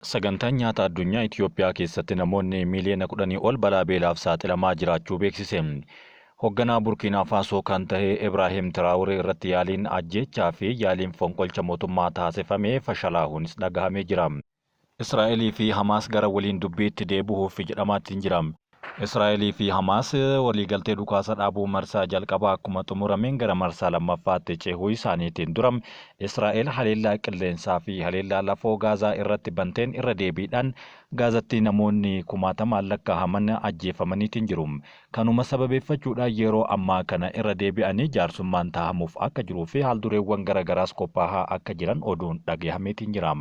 Sagantaan Nyaata Addunyaa Itiyoophiyaa keessatti namoonni miiliyoona kudhanii ol balaa beelaaf saaxilamaa jiraachuu beeksise. Hogganaa Burkiinaa Faasoo kan tahe Ibraahim Tiraawuree irratti yaaliin ajjeechaa fi yaaliin fonqolcha mootummaa taasifame fashalaahuunis dhagahamee jira. Israa'elii fi Hamaas gara waliin dubbiitti deebihuuf jedhamaatiin jira. Israa'elii fi Hamaas waliigaltee dhukaasa dhaabuu marsaa jalqabaa akkuma xumurameen gara marsaa lammaffaatti cehuu isaaniitiin dura Israa'el haleellaa qilleensaa fi haleellaa lafoo Gaazaa irratti banteen irra deebiidhaan Gaazatti namoonni kumaatamaan lakkaa'aman ajjeefamaniitiin jiru. Kanuma sababeeffachuudhaan yeroo ammaa kana irra deebi'anii jaarsummaan taa'amuuf akka jiruu fi haaldureewwan gara garaas qophaahaa akka jiran oduun dhagahameetiin jira.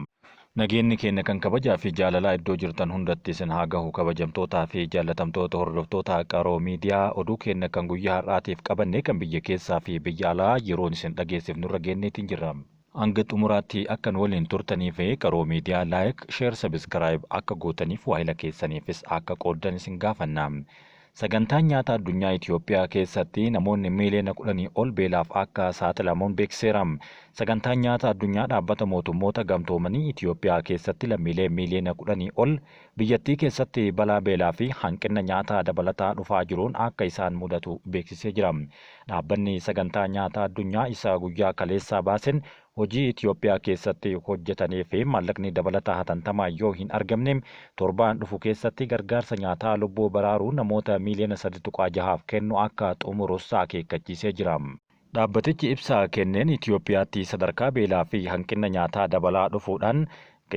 Nageenni keenna kan kabajaa fi jaalalaa iddoo jirtan hundatti isin haa gahu kabajamtootaa fi jaallatamtoota hordoftoota Qaroo Miidiyaa oduu keenna kan guyyaa har'aatiif qabanne kan biyya keessaa fi biyya alaa yeroon isin dhageessifnu irra geenneetiin jirra. Hanga xumuraatti akka nu waliin turtanii fi Qaroo Miidiyaa like, share, subscribe akka gootaniif waahila keessaniifis akka qooddan isin gaafanna. Sagantaan Nyaata Addunyaa Itiyoophiyaa keessatti namoonni miiliyoona kudhanii ol beelaaf akka saaxilamuun beeksiseera. Sagantaan Nyaata Addunyaa Dhaabbata Mootummoota Gamtoomanii Itiyoophiyaa keessatti lammiilee miiliyoona kudhanii ol biyyattii keessatti balaa beelaa fi hanqinna nyaataa dabalataa dhufaa jiruun akka isaan mudatu beeksisee jira. Dhaabbanni Sagantaa Nyaata Addunyaa isa guyyaa kaleessaa baaseen hojii Itiyoophiyaa keessatti hojjetanii fi maallaqni dabalataa hatantamaan yoo hin argamne torbaan dhufu keessatti gargaarsa nyaataa lubbuu baraaruu namoota miiliyoona 3.6f kennu akka xumurus akeekkachiisee jira. Dhaabbatichi ibsa kenneen Itiyoophiyaatti sadarkaa beelaa fi hanqinna nyaataa dabalaa dhufuudhaan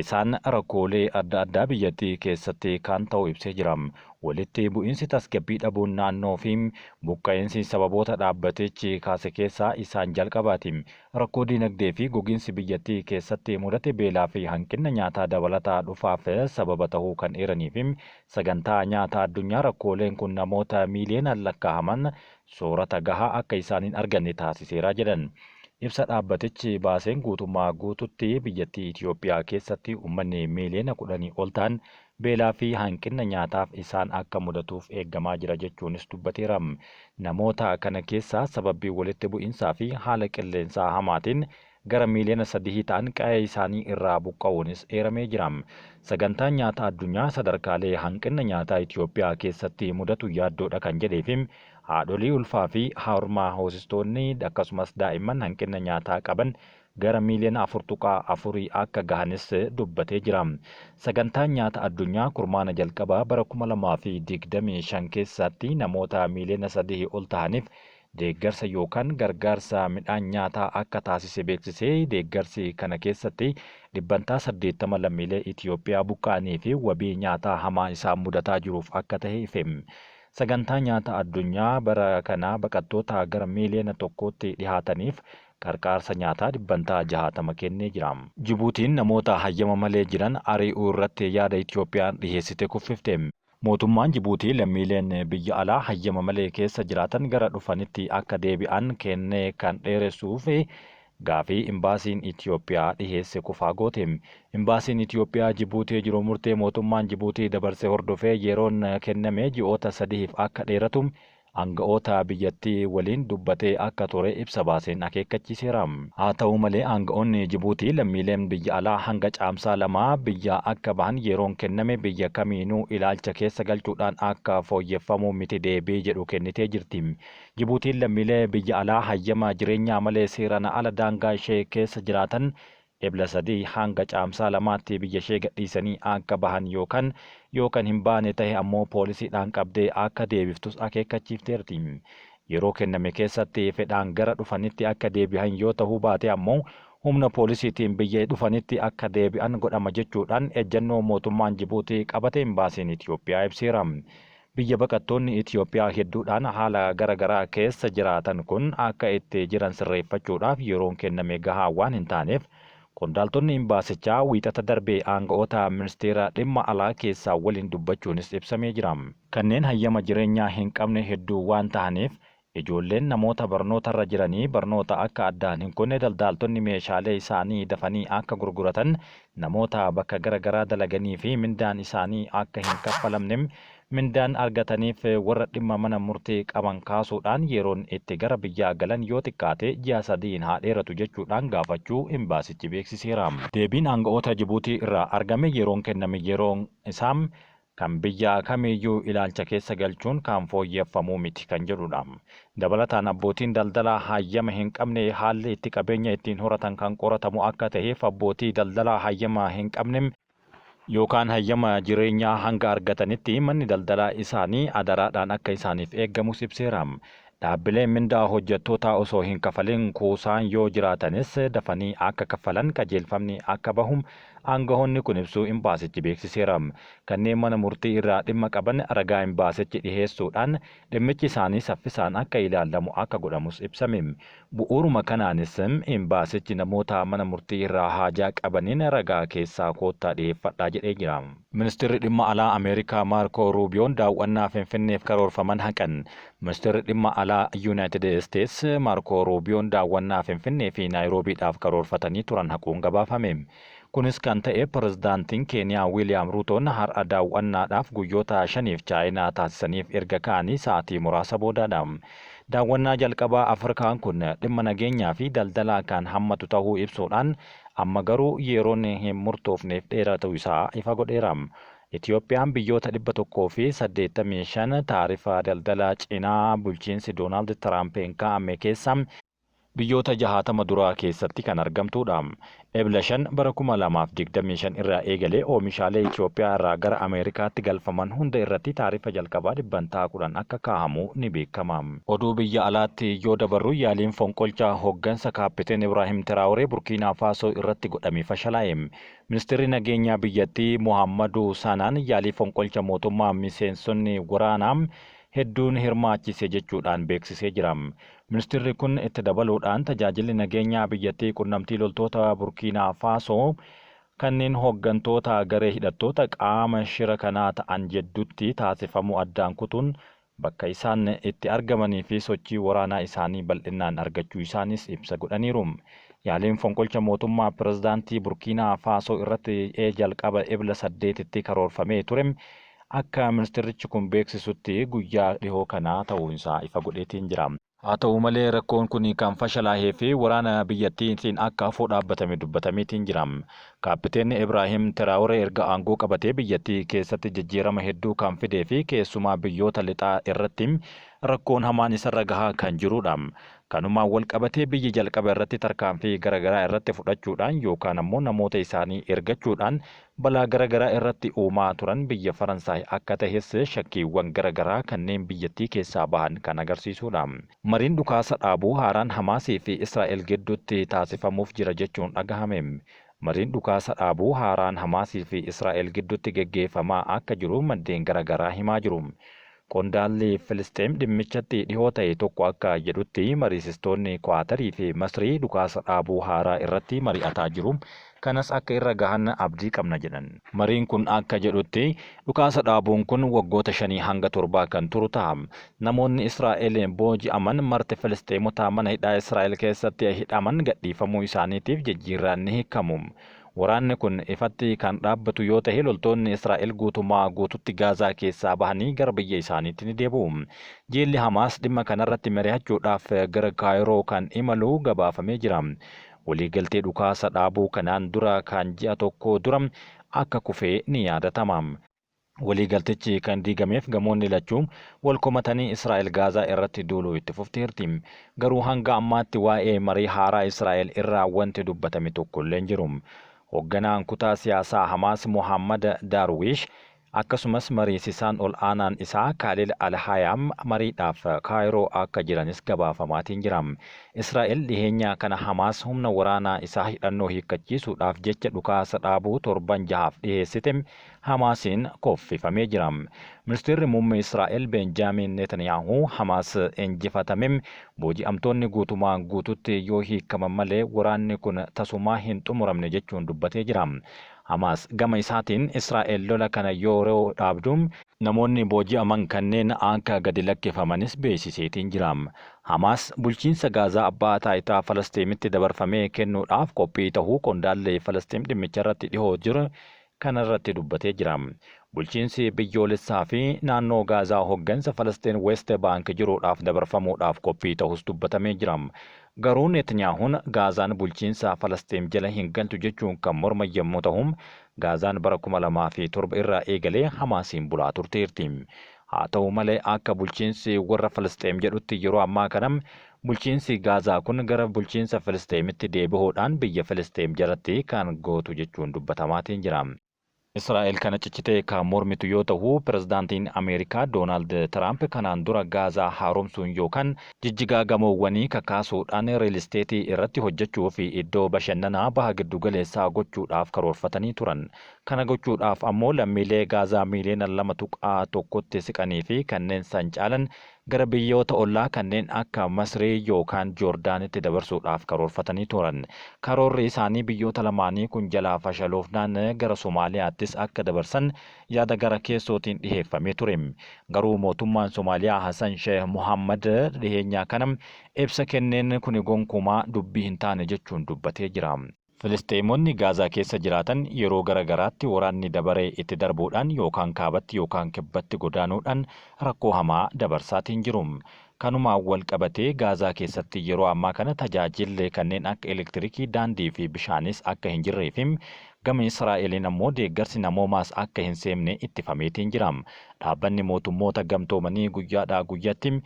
isaan rakkoolee adda addaa biyyattii keessatti kaan ta'uu ibsee jira. Walitti bu'iinsi tasgabbii dhabuun naannoo fi buqqa'iinsi sababoota dhaabbatichi kaase keessaa isaan jalqabaati. Rakkoo diinagdee fi gogiinsi biyyattii keessatti mudate beelaa fi hanqinna nyaataa dabalataa dhufaaf sababa tahuu kan eeranii fi Sagantaa Nyaata Addunyaa rakkooleen kun namoota miiliyoonaan lakkaa'aman soorata gahaa akka isaan hin arganne taasiseera jedhan. Ibsa dhaabbatichi baaseen guutummaa guututti biyyattii Itiyoophiyaa keessatti ummanni miiliyoona kudhanii ol tahan beelaa fi hanqinna nyaataaf isaan akka mudatuuf eeggamaa jira jechuunis dubbateera. Namoota kana keessaa sababbii walitti bu'insaa fi haala qilleensaa hamaatiin gara miiliyoona sadihii ta'an qa'ee isaanii irraa buqqa'uunis eeramee jira. Sagantaan Nyaata Addunyaa sadarkaalee hanqinna nyaataa Itiyoophiyaa keessatti mudatu yaaddoodha kan jedhee fi haadholii ulfaa fi harma hoosistoonni akkasumas daa'imman hanqinna nyaataa qaban gara miiliyoona 4.4 akka gahanis dubbatee jira. Sagantaan Nyaata Addunyaa kurmaana jalqabaa bara 2025 keessatti namoota miiliyoona 3 ol tahaniif deeggarsa yookaan gargaarsa midhaan nyaataa akka taasise beeksisee, deeggarsi kana keessatti dhibbantaa 80 lammiilee Itiyoophiyaa buqqa'anii fi wabii nyaataa hamaa isaan mudataa jiruuf akka tahe ife. Sagantaa Nyaata Addunyaa bara kana baqattoota gara miiliyoona tokkootti dhihaataniif qarqaarsa nyaataa dhibbantaa 60 kennee jira. Jibuutiin namoota hayyama malee jiran ari'uu irratti yaada Itiyoophiyaan dhiheessite kuffifte. Mootummaan Jibuutii lammiileen biyya alaa hayyama malee keessa jiraatan gara dhufanitti akka deebi'an kennee kan dheeressuuf gaafii Imbaasiin Itiyoophiyaa dhiheesse kufaa goote. Imbaasiin Itiyoophiyaa Jibuutii jiru murtee mootummaan Jibuutii dabarse hordofee yeroon kenname ji'oota sadihiif akka dheeratu aanga'oota biyyattii waliin dubbatee akka ture ibsa baaseen akeekkachiiseera. Haa ta'u malee aanga'oonni Jibuutii lammiileen biyya alaa hanga Caamsaa 2 biyyaa akka bahan yeroon kenname biyya kamiinuu ilaalcha keessa galchuudhaan akka fooyyeffamuu miti deebii jedhu kennitee jirti. Jibuutiin lammiilee biyya alaa hayyama jireenyaa malee seerana ala daangaa ishee keessa jiraatan Ebla 3 hanga Caamsaa 2tti biyyashee gadhiisanii akka bahan yookan yoo kan hin baane tahe ammoo poolisiidhaan qabdee akka deebiftus akeekkachiifteerti. Yeroo kenname keessatti fedhaan gara dhufanitti akka deebihan yoo tahuu baate ammoo humna poolisiitiin biyya dhufanitti akka deebi'an godhama jechuudhaan ejjannoo mootummaan Jibuutii qabate Imbaasiin Itiyoophiyaa ibseera. Biyya baqattoonni Itiyoophiyaa hedduudhaan haala gara garaa keessa jiraatan kun akka itti jiran sirreeffachuudhaaf yeroon kenname gahaa waan hin taaneef qondaaltonni Imbaasichaa Wiixata darbe aanga'oota Ministeera Dhimma Alaa keessaa waliin dubbachuunis ibsamee jira. Kanneen hayyama jireenyaa hin qabne hedduu waan tahaniif Ijoolleen namoota barnootarra jiranii barnoota akka addaan hin kunne, daldaaltonni meeshaalee isaanii dafanii akka gurguratan, namoota bakka gara garaa dalaganii fi mindaan isaanii akka hin kaffalamne, Mindaan argataniif warra dhimma mana murtii qaban kaasuudhaan yeroon itti gara biyyaa galan yoo xiqqaate ji'a sadiin haa dheeratu jechuudhaan gaafachuu imbaasichi beeksiseera. Deebiin aanga'oota Jibuutii irraa argame yeroon kenname yeroon isaa kan biyya kamiiyyuu ilaalcha keessa galchuun kan fooyyeffamuu miti kan jedhudha. Dabalataan abbootiin daldalaa hayyama hin qabne haalli itti qabeenya ittiin horatan kan qoratamu akka ta'eef abbootii daldalaa hayyama hin qabne yookaan hayyama jireenyaa hanga argatanitti manni daldalaa isaanii adaraadhaan akka isaaniif eeggamus ibseera. Dhaabbileen mindaa hojjettootaa osoo hin kafalin kuusaan yoo jiraatanis dafanii akka kaffalan qajeelfamni akka bahu aangawoonni kun ibsuu imbaasichi beeksiseera. Kanneen mana murtii irraa dhimma qaban ragaa imbaasichi dhiheessuudhaan dhimmichi isaanii saffisaan akka ilaalamu akka godhamus ibsame. Bu'uuruma kanaanis imbaasichi namoota mana murtii irraa haajaa qabaniin ragaa keessaa koottaa dhiheeffadhaa jedhee jira. Ministeerri dhimma alaa Ameerikaa Maarkoo Ruubiyoon daawwannaa Finfinneef karoorfaman haqan. Ministeerri dhimma alaa Yuunaayitid Isteets Maarkoo Ruubiyoon daawwannaa Finfinnee fi Naayiroobiidhaaf karoorfatanii turan haquun gabaafame. Kunis kan ta'e pirezidaantiin Keeniyaa Wiiliyaam Ruutoon har'a daawwannaadhaaf guyyoota 5f Chaayinaa taasisaniif erga ka'anii sa'aatii muraasa boodaadha. Daawwannaa jalqabaa Afrikaan kun dhimma nageenyaa fi daldalaa kan hammatu ta'uu ibsuudhaan amma garuu yeroon hin murtoofneef dheeratu isaa ifa godheera. Itiyoophiyaan biyyoota 185 taarifa daldalaa cinaa bulchiinsi Doonaald Tiraampiin kaa'ame keessa biyyoota 60 duraa keessatti kan argamtudha. Ebla 5 bara 2025 irraa eegalee oomishaalee Itiyoophiyaa irraa gara Ameerikaatti galfaman hunda irratti taarifa jalqabaa dhibbantaa 10 akka kaahamu ni beekama. Oduu biyya alaatti yoo dabarru yaaliin fonqolcha hoggansa Kaappiteen Ibraahim Tiraawuree Burkiinaa Faasoo irratti godhame fashalaa'e. Ministeerri nageenyaa biyyattii Muhaammaduu Saanaan yaalii fonqolcha mootummaa miseensonni waraanaa hedduun hirmaachise jechuudhaan beeksisee jira. Ministirri kun itti dabaluudhaan tajaajilli nageenyaa biyyattii qunnamtii loltoota Burkiinaa Faasoo kanneen hoggantoota garee hidhattoota qaama shira kanaa ta'an jeddutti taasifamuu addaan kutuun bakka isaan itti argamanii fi sochii waraanaa isaanii bal'innaan argachuu isaanis ibsa godhaniiru. Yaaliin fonqolcha mootummaa pirezidaantii Burkiinaa Faasoo irratti jalqaba Ebla 8tti karoorfamee ture akka ministirrichi kun beeksisutti guyyaa dhihoo kanaa ta'uu isaa ifa godheetiin jira. Haa ta'u malee rakkoon kun kan fashalaahee fi waraana biyyattiitiin akka afoo dhaabbatame dubbatameetiin jira. Kaappiteenni Ibraahim Tiraawuree erga aangoo qabatee biyyattii keessatti jijjiirama hedduu kan fidee fi keessumaa biyyoota lixaa irratti rakkoon hamaan isarra gahaa kan jirudha. Kanumaan wal qabatee biyyi jalqaba irratti tarkaanfii garaagaraa irratti fudhachuudhaan yookaan ammoo namoota isaanii ergachuudhaan balaa garaagaraa irratti uumaa turan biyya Faransaay akka tahes shakkiiwwan garaagaraa kanneen biyyattii keessaa bahan kan agarsiisudha. Mariin dhukaasa dhaabuu haaraan Hamaasii fi Israa'el gidduutti taasifamuuf jira jechuun dhagahame. Mariin dhukaasa dhaabuu haaraan Hamaasii fi Israa'el gidduutti geggeeffamaa akka jiru maddeen garaagaraa himaa jiru. Qondaalli Filisxeem dhimmichatti dhihoo ta'e tokko akka jedhutti mariisistoonni Kuwaatarii fi Masrii dhukaasa dhaabuu haaraa irratti mari'ataa jiru. Kanas akka irra gahan abdii qabna jedhan. Mariin kun akka jedhutti dhukaasa dhaabuun kun waggoota 5 hanga 7 kan turu ta'a. Namoonni Israa'eliin booji'aman marti Filisxeemota mana hidhaa Israa'el keessatti hidhaman gadhiifamuu isaaniitiif jijjiirraan ni hiikamu. Waraanni kun ifatti kan dhaabbatu yoo tahe loltoonni Israa'el guutumaa guututti Gaazaa keessaa bahanii gara biyya isaaniitti ni deebi'u. Jiilli Hamaas dhimma kanarratti mari'achuudhaaf gara Kaayiroo kan imalu gabaafamee jira. Waliigaltee dhukaasa dhaabuu kanaan dura kan ji'a tokkoo dura akka kufe ni yaadatama. Waliigaltichi kan diigameef gamoonni lachuu wal komatanii Israa'el Gaazaa irratti duuluu itti fufteerti. Garuu hanga ammaatti waa'ee marii haaraa Israa'el irraa wanti dubbatame tokkollee hin jiru. Hogganaan kutaa siyaasaa Hamaas Mohaammad Daarwiish akkasumas mariisisaan ol aanaan isaa Kaalil Al-Hayaam mariidhaaf Kaayiroo akka jiranis gabaafamaatiin jira. Israa'el dhiheenya kana Hamaas humna waraanaa isaa hidhannoo hiikkachiisuudhaaf jecha dhukaasa dhaabuu torban jahaaf dhiheessite Hamaasiin kuffifamee jira. Ministeerri Muummee Israa'el Beenjaamiin Netanyaahuu Hamaas injifatame booji'amtoonni guutumaan guututti yoo hiikaman malee waraanni kun tasumaa hin xumuramne jechuun dubbatee jira. Hamaas gama isaatiin Israa'el lola kana yeroo dhaabdu namoonni booji'aman kanneen akka gadi lakkifamanis beeksiseetiin jira. Hamaas bulchiinsa Gaazaa abbaa taayitaa Falasxiimitti dabarfamee kennuudhaaf qophii tahuu qondaalli Falasxiim dhimmicharratti dhihoo jiru kana irratti dubbatee jira. Bulchiinsi biyyoolessaa fi naannoo Gaazaa hoggansa Falasxiin West Bank jiruudhaaf dabarfamuudhaaf qophii tahus dubbatamee jira. Garuu Netnyaahuun Gaazaan bulchiinsa Falasxiin jala hin galtu jechuun kan morman yommuu tahu, Gaazaan bara 2007 irraa eegalee Hamaasiin bulaa turteerti. Haa tahu malee akka bulchiinsi warra Filisxeem jedhutti yeroo ammaa kana bulchiinsi Gaazaa kun gara bulchiinsa Filisxeemitti deebihuudhaan biyya Filisxeem jalatti kan gootu jechuun dubbatamaatiin jira. Israa'el kana cichitee kan mormitu yoo tahu, Pirezidaantiin Ameerikaa Doonaald Tiraamp kanaan dura Gaazaa haaromsuun yookaan jijjigaa gamoowwanii kakaasuudhaan riil isteetii irratti hojjechuu fi iddoo bashannanaa Baha Giddugaleessaa gochuudhaaf karoorfatanii turan. Kana gochuudhaaf ammoo lammiilee Gaazaa miiliyoona 2.1tti siqanii fi kanneen san caalan gara biyyoota ollaa kanneen akka Masrii yookaan Joordaanitti dabarsuudhaaf karoorfatanii turan. Karoorri isaanii biyyoota lamaanii kun jalaa fashaloofnaan gara Somaaliyaattis akka dabarsan yaada gara keessootiin dhiheeffamee ture. Garuu mootummaan Somaaliyaa Hasan Sheeh Mohaammad dhiheenyaa kana ibsa kenneen kuni gonkumaa dubbii hin taane jechuun dubbatee jira. Filisxeemonni Gaazaa keessa jiraatan yeroo gara garaatti waraanni dabaree itti darbuudhaan yookaan kaabatti yookaan kibbatti godaanuudhaan rakkoo hamaa dabarsaatiin jiru. Kanumaan wal qabatee Gaazaa keessatti yeroo ammaa kana tajaajilli kanneen akka elektirikii, daandii fi bishaanis akka hin jirree fi gama Israa'eliin ammoo deeggarsi namoomaas akka hin seemne ittifameetiin jira. Dhaabbanni mootummoota gamtoomanii guyyaadhaa guyyatti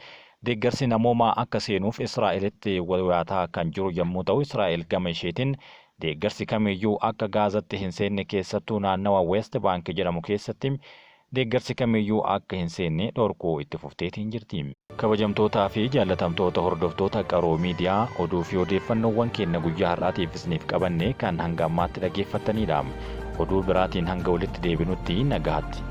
Deeggarsi namoomaa akka seenuuf Israa'elitti waywaataa kan jiru yommuu ta'u, Israa'el gama isheetiin deeggarsi kamiyyuu akka Gaazatti hin seenne keessattuu naannawa West Bank jedhamu keessatti deeggarsi kamiyyuu akka hin seenne dhorkuu itti fufteetiin jirti. Kabajamtootaa fi jaallatamtoota hordoftoota Qaroo Miidiyaa, oduu fi odeeffannoowwan keenna guyyaa har'aatiif isiniif qabanne kan hanga ammaatti dhageeffattaniidha. Oduu biraatiin hanga walitti deebinutti nagaatti.